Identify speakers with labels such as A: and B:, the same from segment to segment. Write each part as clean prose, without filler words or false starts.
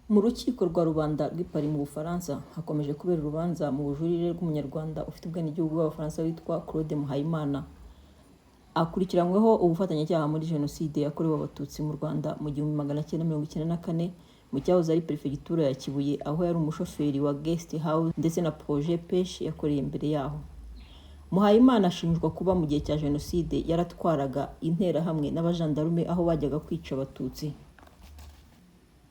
A: Mu rukiko rwa rubanda rw'i Paris mu Bufaransa hakomeje kubera urubanza mu bujurire rw'Umunyarwanda ufite ubwenegihugu bw'Abafaransa witwa Claude Muhayimana. Akurikiranyweho ubufatanyacyaha muri Jenoside yakorewe Abatutsi mu Rwanda mu 1994 mu cyahoze ari Perefegitura ya Kibuye, aho yari umushoferi wa Guest House ndetse na Projet Peche yakoreye imbere yaho. Muhayimana ashinjwa kuba mu gihe cya Jenoside yaratwaraga Interahamwe n'abajandarume aho bajyaga kwica Abatutsi.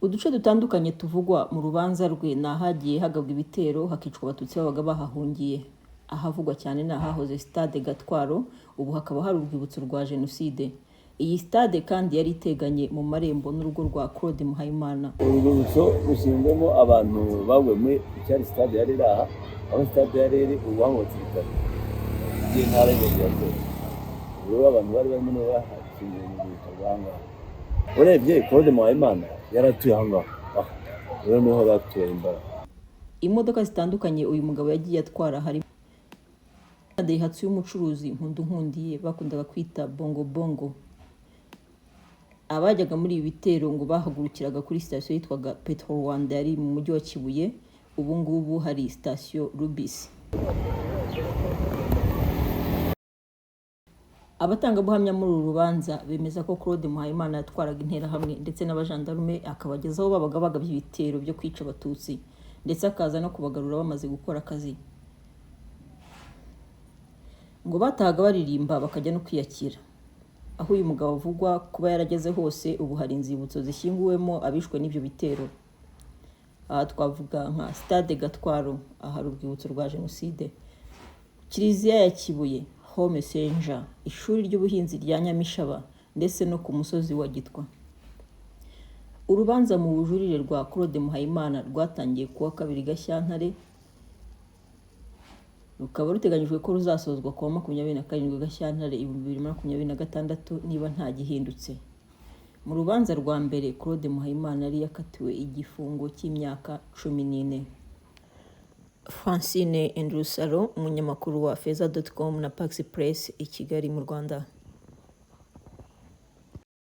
A: Uduce dutandukanye tuvugwa mu rubanza rwe ni ahagiye hagabwa ibitero hakicwa Abatutsi babaga bahahungiye. Ahavugwa cyane ni ahahoze Stade Gatwaro, ubu hakaba hari urwibutso rwa Jenoside. Iyi stade kandi yari iteganye mu marembo n'urugo rwa Claude Muhayimana.
B: Uru rwibutso rushyinguyemo abantu baguye muri icyari stade yari iri aha, aho stade yari iri ubu hubatse ibitaro by'intara y'Iburengerazuba. Ubu rero abantu bari barimo nibo bahashyinguye mu rwibutso rw'aha ngaha. Urebye Claude Muhayimana yari atuye aha ngaha, aha rero niho batuye imbaraga.
A: Imodoka zitandukanye uyu mugabo yagiye atwara harimo Daihatsu y'umucuruzi Nkundunkundiye bakundaga kwita Bongo Bongo. Abajyaga muri ibi bitero ngo bahagurukiraga kuri sitasiyo yitwaga Petro Rwanda yari mu mujyi wa Kibuye, ubu ngubu hari sitasiyo Rubis. Abatangabuhamya muri uru rubanza bemeza ko Claude Muhayimana yatwaraga Interahamwe ndetse n'abajandarume akabageza aho babaga bagabye ibitero byo kwica Abatutsi, ndetse akaza no kubagarura bamaze gukora akazi. Ngo batahaga baririmba bakajya no kwiyakira. Aho uyu mugabo avugwa kuba yarageze hose ubu hari inzibutso zishyinguwemo abishwe n'ibyo bitero. Aha twavuga nka Stade Gatwaro, ahari urwibutso rwa Jenoside, Kiliziya ya Kibuye, Home Saint Jean, ishuri ry'ubuhinzi rya Nyamishaba ndetse no ku musozi wa Gitwa. Urubanza mu bujurire rwa Claude Muhayimana rwatangiye kuwa 2 Gashyantare, rukaba ruteganyijwe ko ruzasozwa kuwa 27 Gashyantare 2026 niba nta gihindutse. Mu rubanza rwa mbere Claude Muhayimana yari yakatiwe igifungo cy'imyaka 14. Francine Endrusaro, umunyamakuru wa Feza.com na Pax Press i Kigali mu Rwanda.